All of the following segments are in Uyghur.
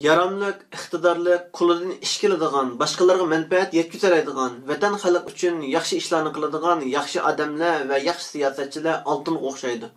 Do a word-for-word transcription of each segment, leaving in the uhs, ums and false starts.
ياراملىق، ئىقتىدارلىق، قولىدىن ئىش كېلىدىغان، باشقىلارغا مەنپەئەت يەتكۈزەلەيدىغان، ۋەتەن خەلق ئۈچۈن ياخشى ئىشلارنى قىلىدىغان ياخشى ئادەملەر ۋە ياخشى سىياسەتچىلەر ئالتۇنغا ئوخشايدۇ.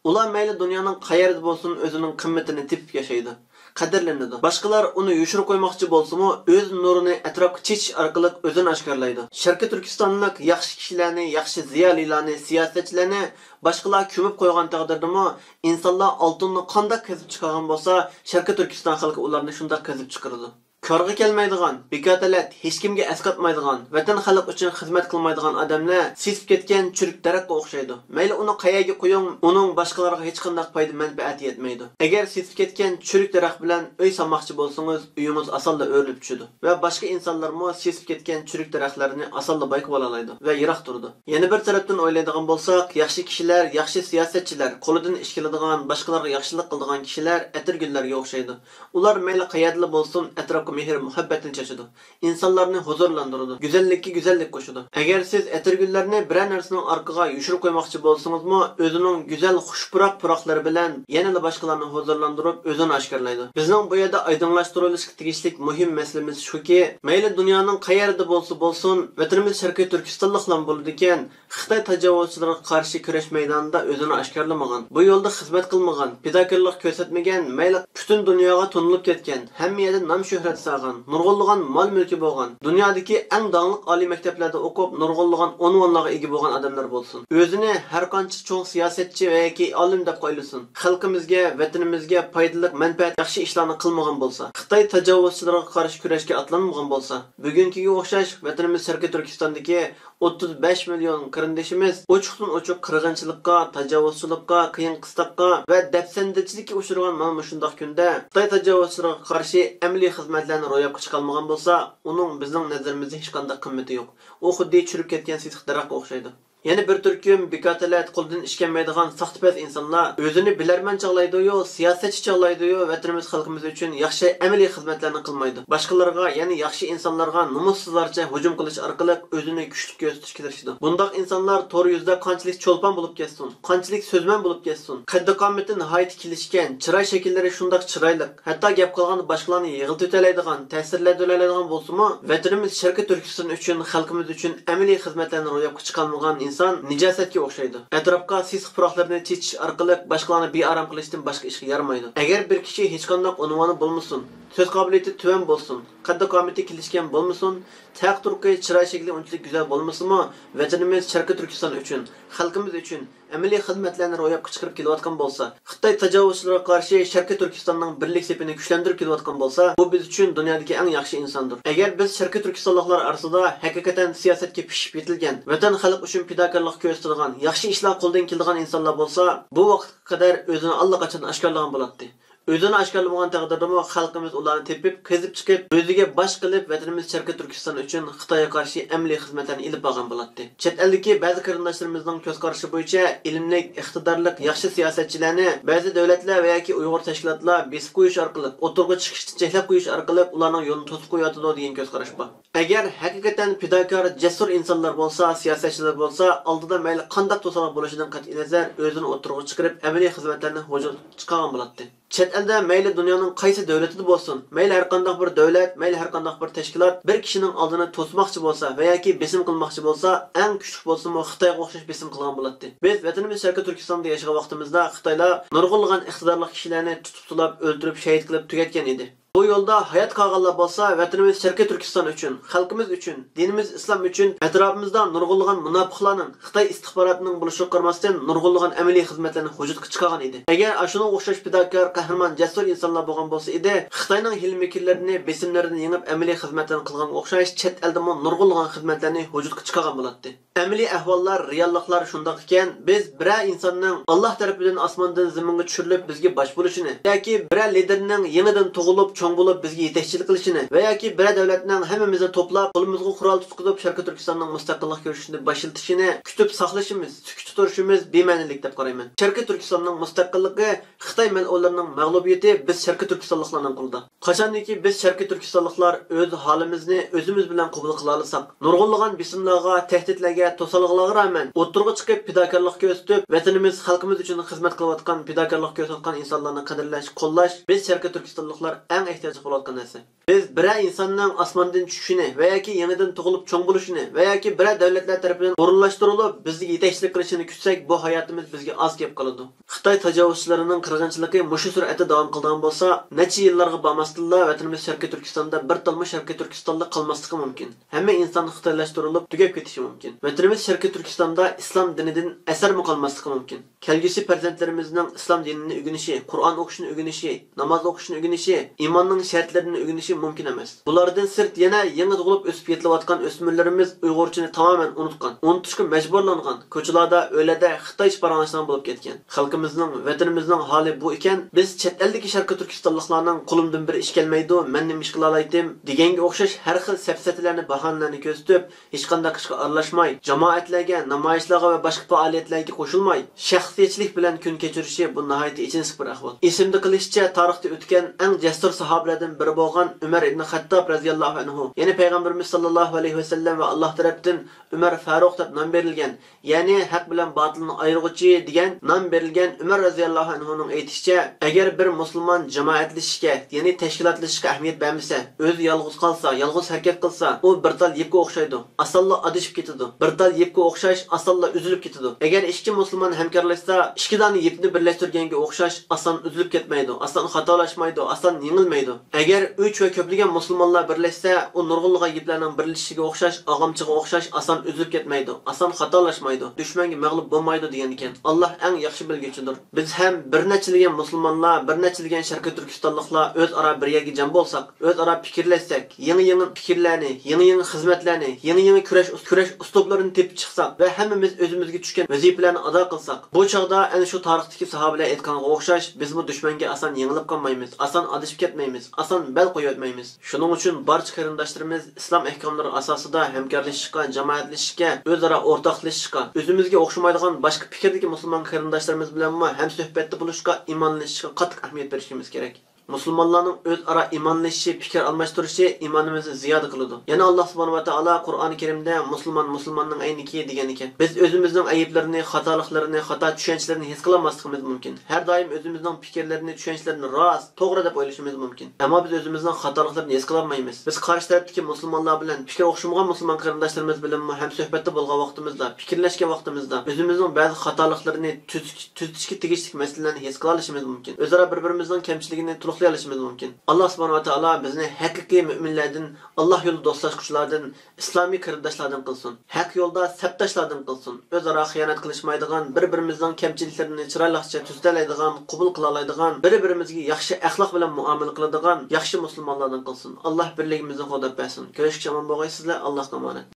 ئۇلار مەيلى دۇنيانىڭ قەيەردە بولسۇن، ئۆزىنىڭ قىممىتىنى تېپىپ ياشايدۇ، قەدىرلىنىدۇ. باشقىلار ئۇنى يوشۇرۇپ قويماقچى بولسىمۇ، ئۆز نۇرىنى ئەتراپقا چېچىش ئارقىلىق ئۆزىنى ئاشكارىلايدۇ. شەرقىي تۈركىستانلىق ياخشى كىشىلەرنى، ياخشى زىيالىيلارنى، سىياسەتچىلەرنى باشقىلار كۆمۈپ قويغان تەقدىردىمۇ، ئىنسانلار ئالتۇننى قانداق كېزىپ چىقارغان بولسا، شەرقىي تۈركىستان خەلقى ئۇلارنى شۇنداق كېزىپ چىقىرىدۇ. كارغا كەلمەيدىغان، بىكاتەلەت، ھېچكىمگە ئەسقاتمايدىغان، ۋەتەن خەلق ئۈچۈن خىزمەت قىلمايدىغان ئادەملەر سېسىپ كەتكەن چۈرۈك دەرەخكە ئوخشايدۇ. مەيلى ئۇنى قەيەرگە قويۇڭ، ئۇنىڭ باشقىلارغا ھېچقانداق پايدا مەنپەئەتى يەتمەيدۇ. ئەگەر سېسىپ كەتكەن چۈرۈك دەرەخ بىلەن ئۆي سالماقچى بولسىڭىز، ئۆيىڭىز ئاسانلا ئۆرۈلۈپ چۈشىدۇ ۋە باشقا ئىنسانلارمۇ سېسىپ كەتكەن چۈرۈك دەرەخلەرنى ئاسانلا بايقىۋالالايدۇ ۋە يىراق تۇرىدۇ. يەنە بىر تەرەپتىن ئويلايدىغان بولساق، ياخشى كىشىلەر، ياخشى سىياسەتچىلەر، قولىدىن ئىش كېلىدىغان، باشقىلارغا ياخشىلىق قىلىدىغان كىشىلەر ئەتىرگۈللەرگە ئوخشايدۇ. ئۇلار مەيلى قەيەردىلا بولسۇن، ئەتراپقا مېھىر-مۇھەببەتنى چاچىدۇ. ئىنسانلارنى ھۇزۇرلاندۇرىدۇ. گۈزەللىككە گۈزەللىك قوشىدۇ. ئەگەر سىز ئەتىرگۈللەرنى بىرەر نەرسىنىڭ ئارقىغا يوشۇرۇپ قويماقچى بولسىڭىزمۇ، ئۆزىنىڭ گۈزەل خۇش پۇراق پۇراقلىرى بىلەن يەنىلا باشقىلارنى ھۇزۇرلاندۇرۇپ، ئۆزىنى ئاشكارىلايدۇ. بىزنىڭ بۇ يەردە ئايدىڭلاشتۇرۇلۇشقا تېگىشلىك مۇھىم مەسىلىمىز شۇكى، مەيلى دۇنيانىڭ قەيەردە بولسا بولسۇن، ۋەتىنىمىز شەرقىي تۈركىستانلىقلارمۇ بولىدىكەن، خىتاي تاجاۋۇزچىلىرىغا قارشى كۈرەش مەيدانىدا ئۆزىنى ئاشكارىلىمىغان، بۇ يولدا خىزمەت قىلمىغان، پىداكارلىق كۆرسەتمىگەن، مەيلى پۈتۈن دۇنياغا تونۇلۇپ كەتكەن، ھەممە يەردە نام-شۆھرەت سالغان، نۇرغۇنلىغان مال-مۈلكى بولغان، دۇنيادىكى ئەڭ داڭلىق ئالىي مەكتەپلەردە ئوقۇپ، نۇرغۇنلىغان ئۇنۋانلارغا ئىگە بولغان ئادەملەر بولسۇن، ئۆزىنى ھەرقانچە چوڭ سىياسەتچى ۋە ياكى ئالىم دەپ قويلىسۇن، خەلقىمىزگە، ۋەتىنىمىزگە پايدىلىق، مەنپەئەت، ياخشى ئىشلارنى قىلمىغان بولسا، خىتاي تاجاۋۇزچىلىرىغا قارشى كۈرەشكە ئاتلانمىغان بولسا، بۈگۈنكىگە ئوخشاش ۋەتىنىمىز شەرقىي تۈركىستاندىكى ئوتتۇز بەش مىليون قېرىندىشىمىز ئوچۇقتىن ئوچۇق قىرغىنچىلىققا، تاجاۋۇزچىلىققا، قىيىن-قىستاققا ۋە دەپسەندىچىلىككە ئۇچرىغان مانا مۇشۇنداق كۈندە خىتاي تاجاۋۇزچىلىرىغا قارشى ئەمەلىي خىزمەتلەرنى روياپقا چىقارمىغان بولسا، ئۇنىڭ بىزنىڭ نەزىرىمىزدە ھېچقانداق قىممىتى يوق. ئۇ خۇددى چۈرۈپ كەتكەن سېسىق دەرەخكە ئوخشايدۇ. يەنە بىر تۈركۈم بىكاتەلەت، قولىدىن ئىش كەلمەيدىغان ساختىپەز ئىنسانلار ئۆزىنى بىلەرمەن چاغلايدۇ-يۇ، سىياسەتچى چاغلايدۇ-يۇ، ۋەتىنىمىز، خەلقىمىز ئۈچۈن ياخشى ئەمەلىي خىزمەتلەرنى قىلمايدۇ. باشقىلارغا، يەنى ياخشى ئىنسانلارغا نومۇسسىزلارچە ھۇجۇم قىلىش ئارقىلىق ئۆزىنى كۈچلۈك كۆرسىتىشكە تىرىشىدۇ. بۇنداق ئىنسانلار تور يۈزىدە قانچىلىك چولپان بولۇپ كەتسۇن، قانچىلىك سۆزمەن بولۇپ كەتسۇن، قەددى-قامىتى ناھايىتى كېلىشكەن، چىراي شەكىللىرى شۇنداق چىرايلىق، ھەتتا گەپ قىلغاندا باشقىلارنى يىغلىتىۋېتەلەيدىغان، تەسىرلەندۈرەلەيدىغان بولسىمۇ، ۋەتىنىمىز شەرقىي تۈركىستان ئۈچۈن، خەلقىمىز ئۈچۈن ئەمەلىي خىزمەتلەرنى روياپقا چىقارمىغان ئىنسان نىجاسەتكە ئوخشايدۇ. ئەتراپقا سېسىق پۇراقلىرىنى چېچىش ئارقىلىق باشقىلارنى بىئارام قىلىشتىن باشقا ئىشقا يارىمايدۇ. ئەگەر بىر كىشى ھېچقانداق ئۇنۋانى بولمىسۇن، سۆز قابىلىيىتى تۆۋەن بولسۇن، قەددى-قامىتى كېلىشكەن بولمىسۇن، تەق تۇرقى، چىراي شەكلى ئۇنچىلىك گۈزەل بولمىسىمۇ، ۋەتىنىمىز شەرقىي تۈركىستان ئۈچۈن، خەلقىمىز ئۈچۈن ئەمەلىي خىزمەتلەرنى روياپقا چىقىرىپ كېلىۋاتقان بولسا، خىتاي تاجاۋۇزچىلىرىغا قارشى شەرقىي تۈركىستاننىڭ بىرلىك سېپىنى كۈچلەندۈرۈپ كېلىۋاتقان بولسا، بۇ بىز ئۈچۈن دۇنيادىكى ئەڭ ياخشى ئىنساندۇر. ئەگەر بىز شەرقىي تۈركىستانلىقلار ئارىسىدا ھەقىقەتەن سىياسەتكە پىشىپ يېتىلگەن، ۋەتەن خەلق ئۈچۈن پىداكارلىق كۆرسىتىدىغان، ياخشى ئىشلار قولىدىن كېلىدىغان ئىنسانلار بولسا، بۇ ۋاقىتقا قەدەر ئۆزىنى ئاللىقاچان ئاشكارىلىغان بولاتتى. ئۆزىنى ئاشكارىلىمىغان تەقدىردىمۇ خەلقىمىز ئۇلارنى تېپىپ، قېزىپ چىقىپ، ئۆزىگە باش قىلىپ، ۋەتىنىمىز شەرقىي تۈركىستان ئۈچۈن خىتايغا قارشى ئەمەلىي خىزمەتلەرنى ئېلىپ بارغان بولاتتى. چەت ئەلدىكى بەزى قېرىنداشلىرىمىزنىڭ كۆز قارىشى بويىچە، ئىلىملىك، ئىقتىدارلىق، ياخشى سىياسەتچىلەرنى بەزى دۆلەتلەر ۋە ياكى ئۇيغۇر تەشكىلاتلار بېسىپ قويۇش ئارقىلىق، ئوتتۇرىغا چىقىشتىن چەكلەپ قويۇش ئارقىلىق ئۇلارنىڭ يولىنى توسۇپ قويۇۋاتىدۇ، دېگەن كۆز قاراش بار. ئەگەر ھەقىقەتەن پىداكار، جەسۇر ئىنسانلار بولسا، سىياسەتچىلەر بولسا، ئالدىدا مەيلى قانداق توسالغۇ بولۇشىدىن قەتئىينەزەر، ئۆزىنى ئوتتۇرىغا چىقىرىپ، ئەمەلىي خىزمەتلەرنى ۋۇجۇدقا چىقارغان بولاتتى. چەت ئەلدە مەيلى دۇنيانىڭ قايسى دۆلىتىدە بولسۇن، مەيلى ھەرقانداق بىر دۆلەت، مەيلى ھەرقانداق بىر تەشكىلات بىر كىشىنىڭ ئالدىنى توسماقچى بولسا ۋە ياكى بېسىم قىلماقچى بولسا، ئەڭ كۈچلۈك بولسىمۇ خىتايغا ئوخشاش بېسىم قىلغان بولاتتى. بىز ۋەتىنىمىز شەرقىي تۈركىستاندا ياشىغان ۋاقتىمىزدا خىتايلار نۇرغۇنلىغان ئىقتىدارلىق كىشىلەرنى تۇتۇپ سولاپ، ئۆلتۈرۈپ، شەھىت قىلىپ تۈگەتكەن ئىدى. بۇ يولدا ھايات قالغانلار بولسا ۋەتىنىمىز شەرقىي تۈركىستان ئۈچۈن، خەلقىمىز ئۈچۈن، دىنىمىز ئىسلام ئۈچۈن، ئەتراپىمىزدا نۇرغۇنلىغان مۇناپىقلارنىڭ، خىتاي ئىستىخباراتىنىڭ بولۇشىغا قارىماستىن، نۇرغۇنلىغان ئەمەلىي خىزمەتلەرنى ۋۇجۇدقا چىقارغان ئىدى. ئەگەر ئاشۇنىڭغا ئوخشاش پىداكار، قەھرىمان، جەسۇر ئىنسانلار بولغان بولسا ئىدى، خىتاينىڭ ھىيلە-مىكىرلىرىنى، بېسىملىرىنى يېڭىپ، ئەمەلىي خىزمەتلەرنى قىلغانغا ئوخشاش، چەت ئەلدىمۇ نۇرغۇنلىغان خىزمەتلەرنى ۋۇجۇدقا چىقارغان بولاتتى. ئەمەلىي ئەھۋاللار، رېئاللىقلار شۇنداق ئىكەن، بىز بىرەر ئىنساننىڭ ئاللا تەرىپىدىن ئاسماندىن زېمىنغا چۈشۈرۈلۈپ بىزگە باش بولۇشىنى ياكى بىرەر لىدېرنىڭ يېڭىدىن تۇغۇلۇپ، چوڭ بولۇپ بىزگە يېتەكچىلىك قىلىشىنى ۋە ياكى بىرەر دۆلەتنىڭ ھەممىمىزنى توپلاپ، قولىمىزغا قورال تۇتقۇزۇپ، شەرقىي تۈركىستاننىڭ مۇستەقىللىق كۈرىشىنى باشلىتىشىنى كۈتۈپ ساقلىشىمىز، سۈكۈتتە تۇرۇشىمىز بىمەنىلىك دەپ قارايمەن. شەرقىي تۈركىستاننىڭ مۇستەقىللىقى، خىتاي مەلئۇنلىرىنىڭ مەغلۇبىيىتى بىز شەرقىي تۈركىستانلىقلارنىڭ قولىدا. قاچانكى بىز شەرقىي تۈركىستانلىقلار ئۆز ھالىمىزنى ئۆزىمىز بىلەن قوبۇل قىلالىساق، نۇرغۇنلىغان بېسىملارغا، تەھدىتلەرگە، توسالغۇلارغا رەھمەن ئوتتۇرىغا چىقىپ پىداكارلىق كۆرسىتىپ، ۋەتىنىمىز، خەلقىمىز ئۈچۈن خىزمەت قىلىۋاتقان، پىداكارلىق كۆرسىتىۋاتقان ئىنسانلارنى قەدىرلەش، قوللاش بىز شەرقىي تۈركىستانلىقلار ئەڭ ئېھتىياجلىق بولۇۋاتقان نەرسە. بىز بىرەر ئىنساننىڭ ئاسماندىن چۈشۈشىنى ۋە ياكى يېڭىدىن تۇغۇلۇپ چوڭ بولۇشىنى ۋە ياكى بىرەر دۆلەتلەر تەرىپىدىن ئورۇنلاشتۇرۇلۇپ بىزگە يېتەكچىلىك قىلىشىنى كۈتسەك، بۇ ھاياتىمىز بىزگە ئاز كېلىپ قالىدۇ. خىتاي تاجاۋۇزچىلىرىنىڭ قىرغىنچىلىقى مۇشۇ سۈرئەتتە داۋام قىلىدىغان بولسا، نەچچە يىللارغا بارماستىنلا ۋەتىنىمىز شەرقىي تۈركىستاندا بىر تالمۇ شەرقىي تۈركىستانلىق قالماسلىقى مۇمكىن. ھەممە ئىنسان خىتايلاشتۇرۇلۇپ تۈگەپ كېتىشى مۇمكىن. ۋەتىنىمىز شەرقىي تۈركىستاندا ئىسلام دىنىدىن ئەسەرمۇ قالماسلىقى مۇمكىن. كەلگۈسى پەرزەنتلىرىمىزنىڭ ئىسلام دىنىنى ئۆگىنىشى، قۇرئان ئوقۇشنى ئۆگىنىشى، ناماز ئوقۇشنى ئۆگىنىشى، ئىماننىڭ شەرتلىرىنى ئۆگىنىشى مۇمكىن ئەمەس. بۇلاردىن سىرت يەنە يېڭى تۇغۇلۇپ ئۆسۈپ يېتىلىۋاتقان ئۆسمۈرلىرىمىز ئۇيغۇرچىنى تامامەن ئۇنتقان، ئۇنتۇشقا مەجبۇرلانغان، كوچىلاردا، ئۆيلەردە خىتايچە پاراڭلاشىدىغان بولۇپ كەتكەن. خەلقىمىزنىڭ، ۋەتىنىمىزنىڭ ھالى بۇ ئىكەن، بىز چەت ئەلدىكى شەرقىي تۈركىستانلىقلارنىڭ قولۇمدىن بىر ئىش كەلمەيدۇ، مەن نېمە ئىش قىلالايتتىم دېگەنگە ئوخشاش ھەر خىل سەپسەتىلەرنى، باھانىلەرنى كۆرسىتىپ، ھېچقانداق ئىشقا ئارىلاشماي، جامائەتلەرگە، نامايىشلارغا ۋە باشقا پائالىيەتلەرگە قوشۇلماي، شەخسىيچىلىك بىلەن كۈن كەچۈرۈشى، بۇ ناھايىتى ئېچىنىشلىق بىر ئەھۋال. ئېسىمدە قېلىشىچە، تارىختا ئۆتكەن ئەڭ جەسۇر ساھابىلەردىن بىرى بولغان ئۆمەر ئىبنى خەتتاب رەزىياللاھۇ ئەنھۇ، يەنى پەيغەمبىرىمىز ساللاللاھۇ ئەلەيھى ۋەسەللەم ۋە ئاللاھ تەرەپتىن ئۆمەر فاروق دەپ نام بېرىلگەن، يەنى ھەق بىلەن باتىلنى ئايرىغۇچى دېگەن نام بېرىلگەن ئۆمەر رەزىياللاھۇ ئەنھۇنىڭ ئېيتىشىچە، ئەگەر بىر مۇسۇلمان جامائەتلىشىشكە، يەنى تەشكىلاتلىشىشقا ئەھمىيەت بەرمىسە، ئۆزى يالغۇز قالسا، يالغۇز ھەرىكەت قىلسا، ئۇ بىر تال يىپكە ئوخشايدۇ، ئاسانلا ئادىشىپ كېتىدۇ. بىر تال يىپكە ئوخشاش ئاسانلا ئۈزۈلۈپ كېتىدۇ. ئەگەر ئىككى مۇسۇلمان ھەمكارلاشسا، ئىككى دانە يىپنى بىرلەشتۈرگەنگە ئوخشاش ئاسان ئۈزۈلۈپ كەتمەيدۇ، ئاسان خاتالاشمايدۇ، ئاسان يېڭىلمەيدۇ. ئەگەر ئۈچ ۋە كۆپلىگەن مۇسۇلمانلار بىرلەشسە، ئۇ نۇرغۇنلىغان يىپلەرنىڭ بىرلىشىشىگە ئوخشاش، ئاغامچىغا ئوخشاش ئاسان ئۈزۈلۈپ كەتمەيدۇ، ئاسان خاتالاشمايدۇ، دۈشمەنگە مەغلۇپ بولمايدۇ دېگەنىكەن. ئاللاھ ئەڭ ياخشى بىلگۈچىدۇر. بىز ھەم بىر نەچچىلىگەن مۇسۇلمانلار، بىر نەچچىلىگەن شەرقىي تۈركىستانلىقلار ئۆزئارا بىر يەرگە جەم بولساق، ئۆزئارا پىكىرلەشسەك، يېڭى-يېڭى پىكىرلەرنى، يېڭى-يېڭى خىزمەتلەرنى، يېڭى-يېڭى كۈرەش، كۈرەش ئۇسلۇبلىرىنى تېپىپ چىقساق ۋە ھەممىمىز ئۆزىمىزگە چۈشكەن ۋەزىپىلەرنى ئادا قىلساق، بۇ چاغدا ئەنە شۇ تارىختىكى ساھابىلەر ئېيتقانغا ئوخشاش، بىزمۇ دۈشمەنگە ئاسان يېڭىلىپ قالمايمىز، ئاسان ئادىشىپ كەتمەيمىز، ئاسان بەل قويۇۋەتمەيمىز. شۇنىڭ ئۈچۈن بارچە قېرىنداشلىرىمىز ئىسلام ئەھكاملىرى ئاساسىدا ھەمكارلىشىشقا، جامائەتلىشىشكە، ئۆزئارا ئورتاقلىشىشقا، ئۆزىمىزگە ئوخشىمايدىغان باشقا پىكىردىكى مۇسۇلمان قېرىنداشلىرىمىز بىلەنمۇ ھەمسۆھبەتتە بولۇشقا، ئىمانلىشىشقا قاتتىق ئەھمىيەت بېرىشىمىز كېرەك. مۇسۇلمانلارنىڭ ئۆزئارا ئىمانلىشىشى، پىكىر ئالماشتۇرۇشى ئىمانىمىزنى زىيادە قىلىدۇ. يەنە ئاللاھ سۇبھانەھۇ ۋە تائالا قۇرئانى كەرىمدە مۇسۇلمان مۇسۇلماننىڭ ئەينىكى دېگەن ئىكەن. بىز ئۆزىمىزنىڭ ئەيىبلىرىنى، خاتالىقلىرىنى، خاتا چۈشەنچىلىرىنى ھېس قىلالماسلىقىمىز مۇمكىن. ھەر دائىم ئۆزىمىزنىڭ پىكىرلىرىنى، چۈشەنچىلىرىنى راست، توغرا دەپ ئويلىشىمىز مۇمكىن. ئەمما بىز ئۆزىمىزنىڭ خاتالىقلىرىنى ھېس قىلالمايمىز. بىز قارشى تەرەپتىكى مۇسۇلمانلار بىلەن، پىكرى ئوخشىمىغان مۇسۇلمان قېرىنداشلىرىمىز بىلەنمۇ ھەمسۆھبەتتە بولغان ۋاقتىمىزدا، پىكىرلەشكەن ۋاقتىمىزدا ئۆزىمىزنىڭ بەزى خاتالىقلىرىنى تۈزىتىش، تۈزىتىشكە تېگىشلىك مەسىلىلەرنى ھېس قىلالىشىمىز مۇمكىن. ئۆزئارا بىر-بىرىمىزنىڭ كەمچىلىكىنى تولۇقلىيالىشىمىز مۇمكىن. ئاللاھ سۇبھانەھۇ ۋە تائالا بىزنى ھەقىقىي مۆمىنلەردىن، ئاللاھ يولىدا دوستلاشقۇچىلاردىن، ئىسلامىي قېرىنداشلاردىن قىلسۇن. ھەق يولدا سەپداشلاردىن قىلسۇن. ئۆزئارا خىيانەت قىلىشمايدىغان، بىر-بىرىمىزنىڭ كەمچىلىكلىرىنى چىرايلىقچە تۈزىتەلەيدىغان، قوبۇل قىلالايدىغان، بىر-بىرىمىزگە ياخشى ئەخلاق بىلەن مۇئامىلە قىلىدىغان ياخشى مۇسۇلمانلاردىن قىلسۇن. ئاللاھ بىرلىكىمىزنى قوغداپ بەرسۇن. كۆرۈشكىچە ئامان بولغايسىزلەر. ئاللاھقا ئامانەت.